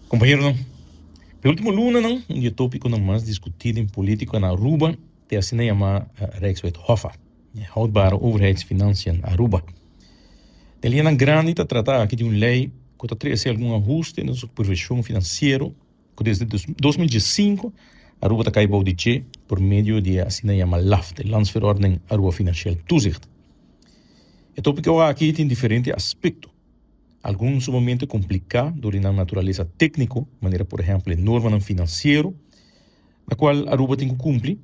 Compañeronan, p'e ultimo lunanan un di e topiconan mas discuti den politica na Aruba ta e asina yama Rijkswet Hoffa, Houdbare Overheidsfinanciën Aruba. Den liñanan grandi ta trata aki di un ley cu ta trece algun ahuste den supervision financiero cu desde 2015 Aruba ta cay bou di dje por medio di e asina yama LAFT, e Landsverordening Aruba Financieel Toezicht. E topico aki tin diferente aspecto. Algun sumamente kompliká dor di nan naturalesa tékniko, manera por ehèmpel e normanan finansiero na kual Aruba tin ku kumpli.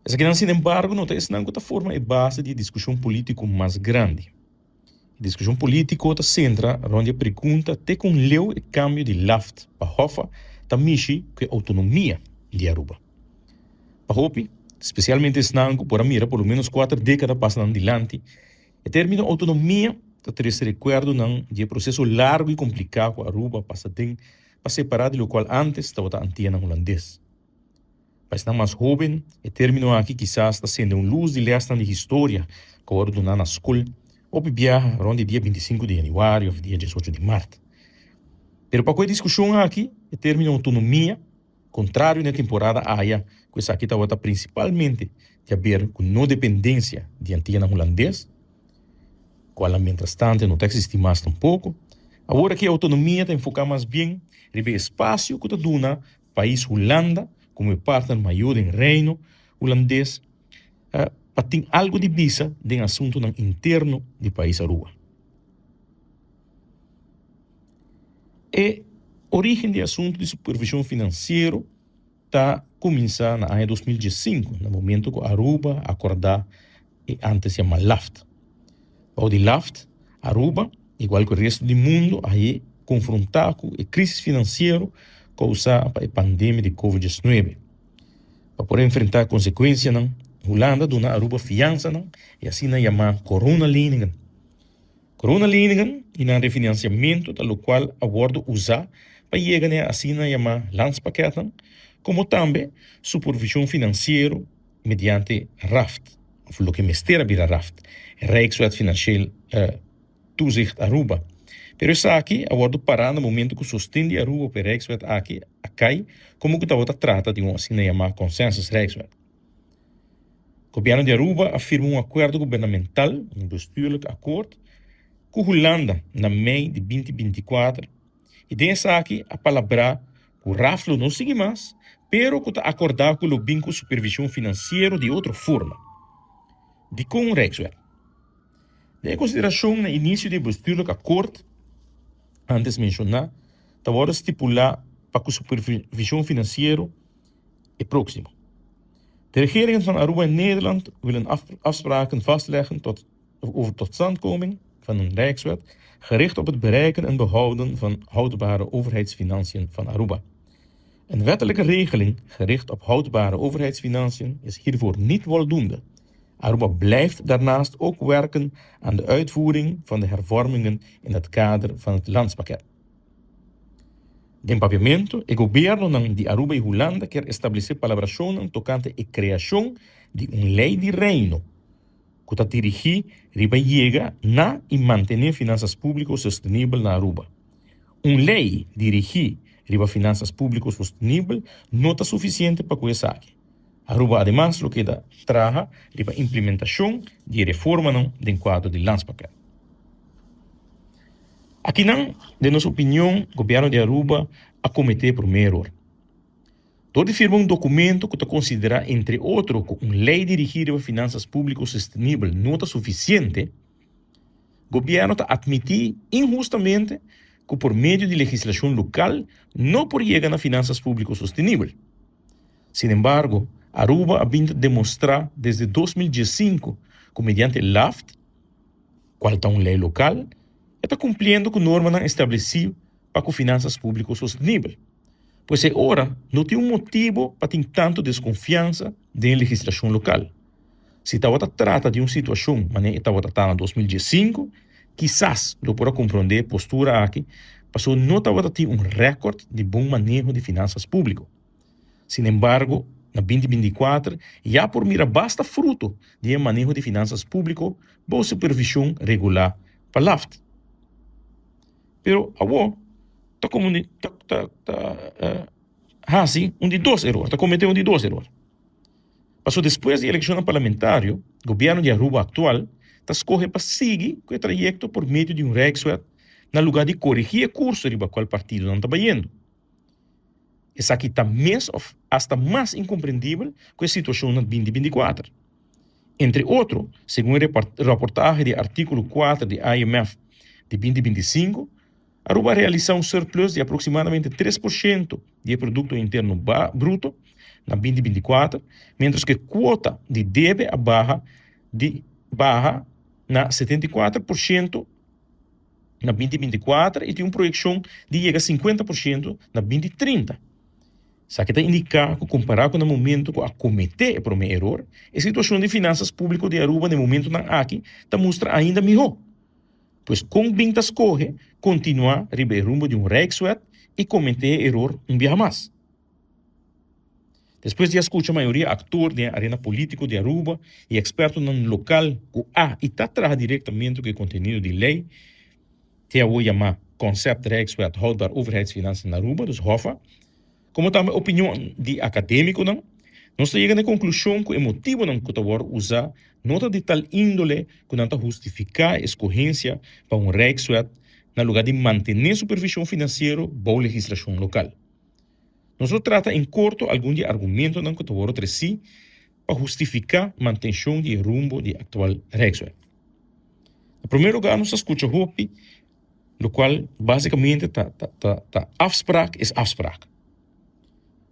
Esakinan sinembargo no ta esnan ku ta forma e base di e diskushon polítiko mas grandi. E diskushon polítiko ta sentra rònt di e pregunta te kon leu e kambio di LAFT pa Hoffa ta mishi ku e outonomia di Aruba. Pa hopi, spesialmente esnan ku por a mira por lo ménos kuater dékada pasa nan dilanti, E término outonomia ta trese rekuerdonan di e proseso largu i kompliká ku Aruba a pasa den pa separá di lokual ántes tabata Antianan Hulandes. Pa esnan mas hóben, e término aki kisas ta sende un lus di lèsnan di historia ku a wòrdu duná na skol hopi biaha rònt di dia 25 di yanüari òf dia 18 di mart. Pero pa ku e diskushon aki, e término outonomia Kontrario na e temporada aya ku esaki tabata prinsipalmente di haber ku no dependensia di Antianan Hulandes, kualnan mientrastante no ta eksistí mas tampoko, awor aki e outonomia ta enfoká mas bien riba e espasio ku ta duna pais Hulanda komo e partner mayó den Reino Hulandes pa tin algu di bisa den asuntunan interno di pais Aruba. E origen di e asuntu di supervision finansiero ta kuminsá na aña 2015, na momento ku Aruba a akordá e antes yamá LAFT. Bou di LAFT, Aruba, igual ku e resto di mundu, a hañ'é konfrontá ku e krísis finansiero kousá pa e pandemia di Covid 19. Pa por enfrentá e konsekuensianan, Hulanda duna Aruba fiansanan, e asina yamá coronaleningen. Coronaleningen i nan refinanciamento ta locual a wordo usa pa yega na e asina yama landspakketnan, como tambe supervision financiero mediante RAFT, of loke mester a bira RAFT, Rijkswet Financieel Toezicht Aruba. Pero esaki a wordo para na momento cu sosten di Aruba pa e Rijkswet aki a cay, como cu tabata trata di un asina yama consensus Rijkswet. Gobierno di Aruba a firma un akuerdo gubernamental, un bestuurlijk akkoord, ku Hulanda na mei di binti 24 i den esaki a palabrá ku RAF lo no sigui mas, pero ku ta akordá ku lo bin ku supervishon finansiero di otro forma. Dikon Rijkswet? Den e konsiderashon na inisio di e bestuurlijk akkoord antes menshoná ta wòrdu stipulá pa ku supervishon finansiero e próksimo. De regeringen van Aruba en Nederland willen afspraken vastleggen tot, over totstandkoming van een rijkswet gericht op het bereiken en behouden van houdbare overheidsfinanciën van Aruba. Een wettelijke regeling gericht op houdbare overheidsfinanciën is hiervoor niet voldoende. Aruba blijft daarnaast ook werken aan de uitvoering van de hervormingen in het kader van het landspakket. Den Papiamentu, e gobiernonan di Aruba i Hulanda kier establesé palabrashonnan tokante e kreashon di un lei di Reino ku ta dirigí riba yega na i mantené finansas públiko sostenibel na Aruba. Un lei dirigí riba finansas públiko sostenibel no ta sufisiente pa ku esaki. Aruba ademas lo keda traha riba implementashon di e reformanan den kuadro di Landspakket. Akinan, den nos opinion, Gobierno di Aruba a comete e prome eror. Dor di firma un documento cu ta considera entre otro cu un ley dirigi riba finanzas publico sostenibel no ta suficiente, Gobierno ta admiti inhustamente cu por medio di legislacion local no por yega na finanzas publico sostenibel. Sinembargo, Aruba a bin ta demostra desde 2015 cu mediante LAFT, cual ta un ley local, e ta cumpliendo cu normanan estableci pa cu finanzas publico sostenibel. Pues e ora no tin un motibo pa tin tanto desconfiansa den e legislacion local. Si tabata trata di un situacion manera e tabata ta na 2015, kisas lo por a comprende e postura aki pasobra no tabata tin un record di bon maneho di finanzas publico. Sinembargo, na 2024 ya por mira basta fruto di e maneho di finanzas publico bou supervision regulá pa LAFT. Pero awor, ta comuni ta ta ta haci un di dos eror, ta comete un di dos eror. Paso despues di eleccionnan parlamentario, gobierno di Aruba actual ta scoge pa sigui cu e trayecto por medio di un Rijkswet na lugar di coregi e curso riba cual partidonan ta bayendo. Esaki ta mes of hasta mas incomprendibel cu e situacion na binti 24. Entre otro, segun e raportahe di articulo 4 di IMF di 2025, Aruba a realisa un surplus di aproximadamente 3% di e Producto Interno Bruto na 2024, mientras cu e cuota di debe a baha di baha na 74% na 2024 y tin un proyeccion di yega 50% na 2030. Esaki ta indica cu compara cu na momento cu a comete e prome eror, e situacion di finanzas publico di Aruba na e momentonan aki ta mustra ainda miho. Pues con bin ta scoge continua riba e rumbo di un Rijkswet y comete e eror un biaha mas? Despues di a scucha mayoria actor den e arena politico di Aruba y expertonan local cu a y ta traha directamente cu e contenido di ley, te awo yama Concept Rijkswet Houdbaar Overheidsfinanciën Aruba, dus HOFA, Komo tambe opinion di akadémikonan, nos ta yega na e konklushon ku e motibunan ku ta wòrdu usá no ta di tal índole ku nan ta hustifiká e eskohensia pa un Rijkswet na lugá di mantené supervishon finansiero bou legislashon lokal. Nos lo trata en korto algun di e argumentonan ku ta wòrdu tresí pa hustifiká mantenshon di e rumbo di e aktual Rijkswet. Na promé lugá nos ta skucha hopi Lokual básikamente ta ta ta afspraak is afspraak.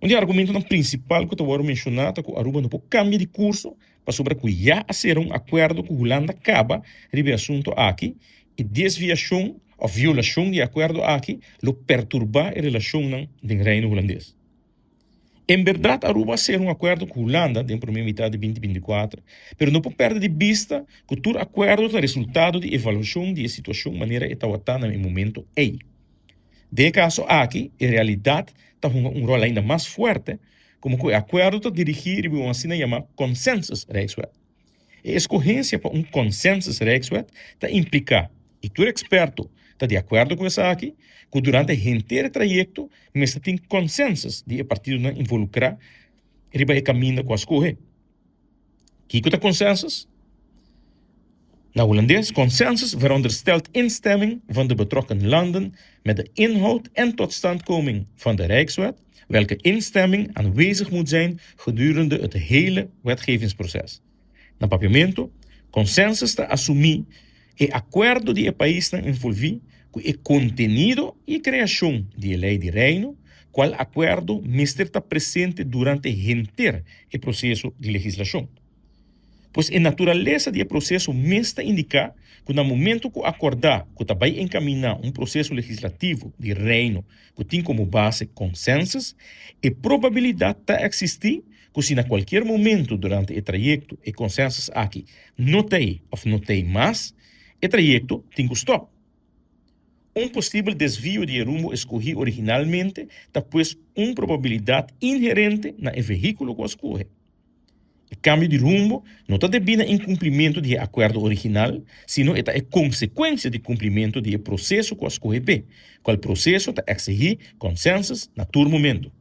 Un di e argumentonan prinsipal ku ta wòrdu menshoná ta ku Aruba no por kambia di kurso pasobra ku ya a sera un akuerdo ku Hulanda kaba riba e asuntu aki i desviashon òf violashon di e akuerdo aki lo perturbá e relashonnan den Reino Hulandes. En berdad Aruba a sera un akuerdo ku Hulanda den prome mitad di 2024, pero no por perde di bista ku tur akuerdo ta resultado di evaluashon di e situashon manera e tawata na e momento ei. Den e kaso aki e realidat ta hunga un ròl ainda mas fuerte komo ku e akuerdo ta dirigí riba un asina yamá consensus Rijkswet. E eskohensia pa un consensus Rijkswet ta impliká, i tur eksperto ta di akuerdo ku esaki, ku durante henter e trayekto mester tin consensus di e partidonan involukrá riba e kaminda ku a skohe. Kiko ta consensus? Na Hulandes, consensus veronderstelt instemming van de betrokken landen met de inhoud en totstandkoming van de Rijkswet, welke instemming aanwezig moet zijn gedurende het hele wetgevingsproces. Na Papiamento, consensus ta asumí e akuerdo di e paisnan envolví ku e kontenido i e kreashon di e Lei di Reino, kual akuerdo mester ta presente durante henter e proseso di legislashon. Pues e naturalesa di e proseso mes ta indiká ku na momento ku akordá ku ta bai enkaminá un proseso legislativo di Reino ku tin komo base consensus, e probabilidat ta eksistí ku si na kualkier momento durante e trayekto e consensus aki no t'ei òf no t'ei mas, e trayekto tin ku stòp. Un posibel desvio di e rumbo eskohí originalmente ta pues un probabilidat inherente na e vehíkulo ku a skohe. E kambio di rumbo no ta debí na inkumplimentu di e akuerdo original, sino e ta e konsekuensia di kumplimentu di e proseso ku a skohe p'e, kual proseso ta eksihí konsensus na tur momentu.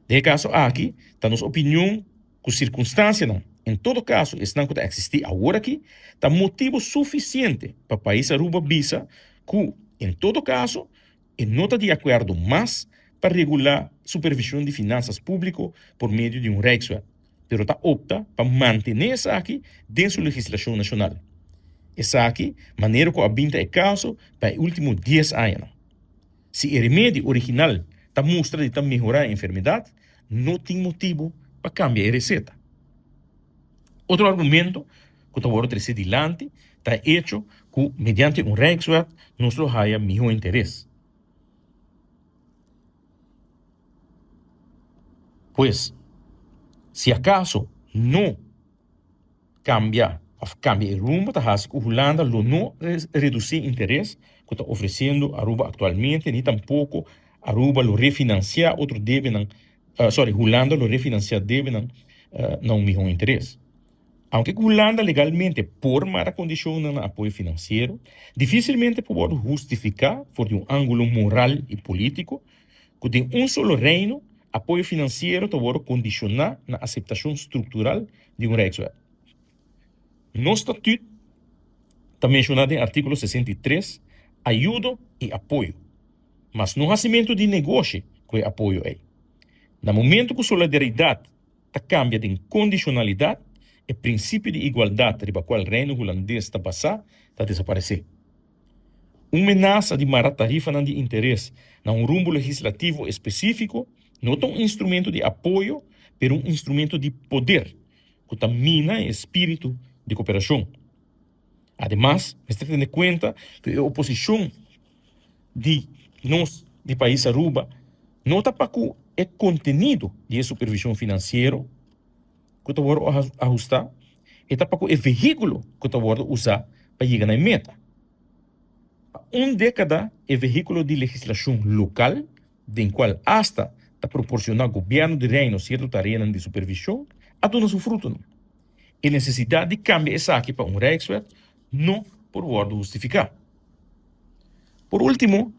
Den e kaso aki, ta nos opinion ku sirkunstansianan, en todo kaso esnan ku ta eksistí awor aki, ta motibu sufisiente pa pais Aruba bisa ku, en todo kaso, E no ta di akuerdo mas pa regulá supervishon di finansas públiko por medio di un Rijkswet, pero ta opta pa mantené esaki den su legislashon nashonal. Esaki, manera ku a bin ta e kaso pa e último dies añanan. Si e remedi original ta mustra di ta mehorá e enfermedat, no tin motibu pa kambia e reseta. Otro argumento ku ta wòrdu tresé dilanti ta e echo ku mediante un Rijkswet nos lo haya mihó interes. Pues, si akaso no kambia òf kambia e rumbo ta hasi ku Hulanda lo no redusí interes ku ta ofresiendo Aruba aktualmente ni tampoko Aruba lo refinansiá otro debenan, sorry, Hulanda lo refinansiá debenan na un mihó interes. Aunke ku Hulanda legalmente por mara kondishonnan na apoyo finansiero, difisilmente por wòrdu hustifiká for di un ángulo moral i polítiko ku den un solo Reino apoyo finansiero ta wòrdu kondishoná na aseptashon struktural di un Rijkswet. Nos Statüt ta menshoná den artíkulo 63 ayudo i apoyo, mas no hasimentu di negoshi ku e apoyo ei. Na momentu ku solidaridat ta kambia den kondishonalidat, e prinsipio di igualdat riba kual Reino Hulandes ta basá ta desaparesé. Un menasa di mara tarifanan di interes na un rumbo legislativo espesífiko no ta un instrumento di apoyo pero un instrumento di poder ku ta mina e espíritu di koperashon. Ademas, mester tene kuenta ku e oposishon di nos di pais Aruba no ta pa ku e kontenido di e supervishon finansiero ku ta wòrdu ahustá, e ta pa ku e vehíkulo ku ta wòrdu usá pa yega na e meta. Pa un dékada e vehíkulo di legislashon lokal, den kual asta ta proporsioná gobièrnu di Reino sierto tareanan di supervishon, a duna su frutonan. E nesesidat di kambia esaki pa un Rijkswet no por wòrdu hustifiká. Por último,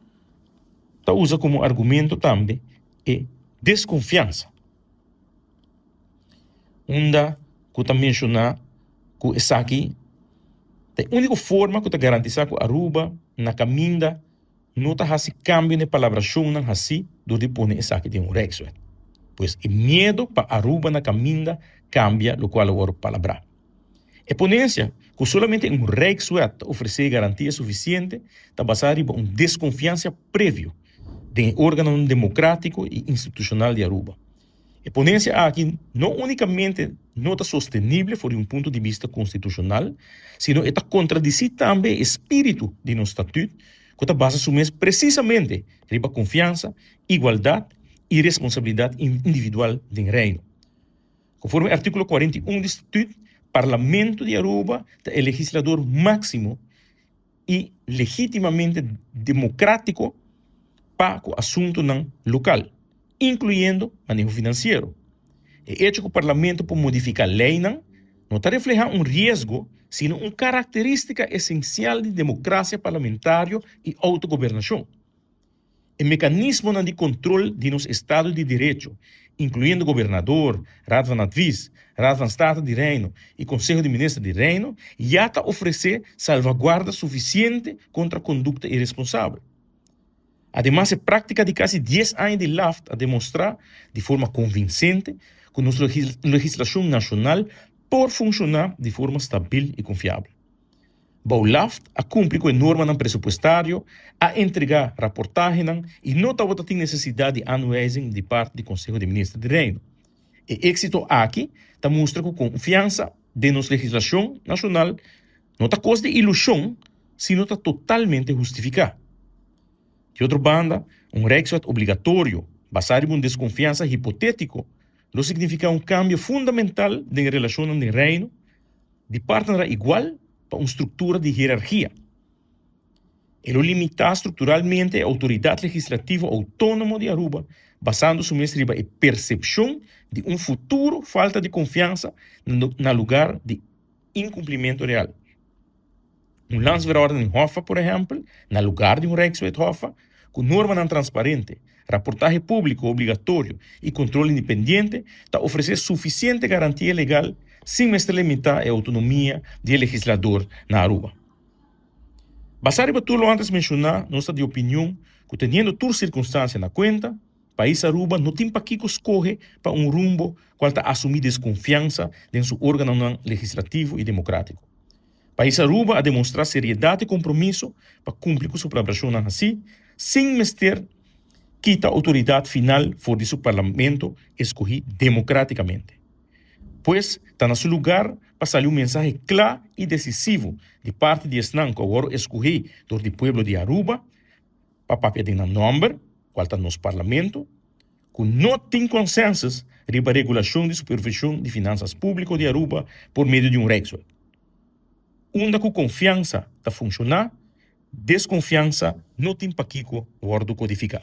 ta usa komo argumento tambe e deskonfiansa, unda ku ta menshoná ku esaki ta e úniko forma ku ta garantisá ku Aruba na kaminda no ta hasi kambio na e palabrashonnan hasí dor di pone esaki den un Rijkswet. Pues e miedo pa Aruba na kaminda kambia lokual a wòrdu palabrá. E ponensia ku solamente un Rijkswet ta ofresé garantia sufisiente ta basá riba un deskonfiansia previo den e órganonan demokrátiko i institushonal di Aruba. E ponensia aki no únikamente no ta sostenible for di un punto di bista konstitushonal, sino e ta kontradisí tambe e spiritu di nos Statüt ku ta basa su mes presisamente riba konfiansa, igualdat i responsabilidat individual den Reino. Konforme artíkulo 41 di Statüt, Parlamento di Aruba ta e legislador máksimo i legítimamente demokrátiko pa ku asuntunan lokal, inkluyendo maneho finansiero. E echo ku Parlamento por modifiká leinan no ta reflehá un riesgo, sino un karakterístika esensial di demokrasia parlamentario i outogobernashon. E mekanismonan di kontrol di nos estado di derecho, inkluyendo Gobernador, Raad van Advies, Raad van State di Reino i Konseho di Minister di Reino, ya ta ofresé salvaguarda sufisiente kontra kondukta iresponsabel. Ademas e práktika di kasi dies aña di LAFT a demostrá di forma konvinsente ku nos legislashon nashonal por funshoná di forma stabil i konfiabel. Bou LAFT a kumpli ku e normanan presupuestario, a entregá raportahenan i no tabata tin nesesidat di aanwijzing di parti di Konseho di Minister di Reino. E éksito aki ta mustra ku konfiansa den nos legislashon nashonal no ta kos di ilushon sino ta totalmente hustifiká. Di otro banda, un Rijkswet obligatorio basá riba un deskonfiansa hipotétiko lo signifiká un kambio fundamental den e relashonnan den Reino di partnernan igual pa un struktura di hierarkia. E lo limitá strukturalmente e outoridat legislativo outónomo di Aruba basando su mes riba e persepshon di un futuro falta di konfiansa na lugar di inkumplimentu real. Un Landsverordening Hoffa, por ehèmpel, na lugar di un Rijkswet Hoffa, ku normanan transparente, raportahe públiko obligatorio i kontrol independiente, ta ofresé sufisiente garantia legal sin mester limitá e outonomia di e legislador na Aruba. Basá riba tur lo antes menshoná, nos ta di opinion ku teniendo tur sirkunstansia na kuenta, Pais Aruba no tin pakiko skohe pa un rumbo kual ta asumí deskonfiansa den su órganonan legislativo i demokrátiko. Pais Aruba a demostrá seriedat i kompromiso pa kumpli ku su palabrashonnan hasí sin mester kita outoridat final for di su parlamento eskohí demokrátikamente. Pues ta na su lugar pa sali un mensahe kla i desisivo di parti di esnan ku a wòrdu eskohí dor di pueblo di Aruba pa papia den nan nòmber, kual ta nos Parlamento, ku no tin konsensus riba regulashon di supervishon di finansas públiko di Aruba por medio di un Rijkswet. Unda ku konfiansa ta funshoná, deskonfiansa no tin pakiko wòrdu kodifiká.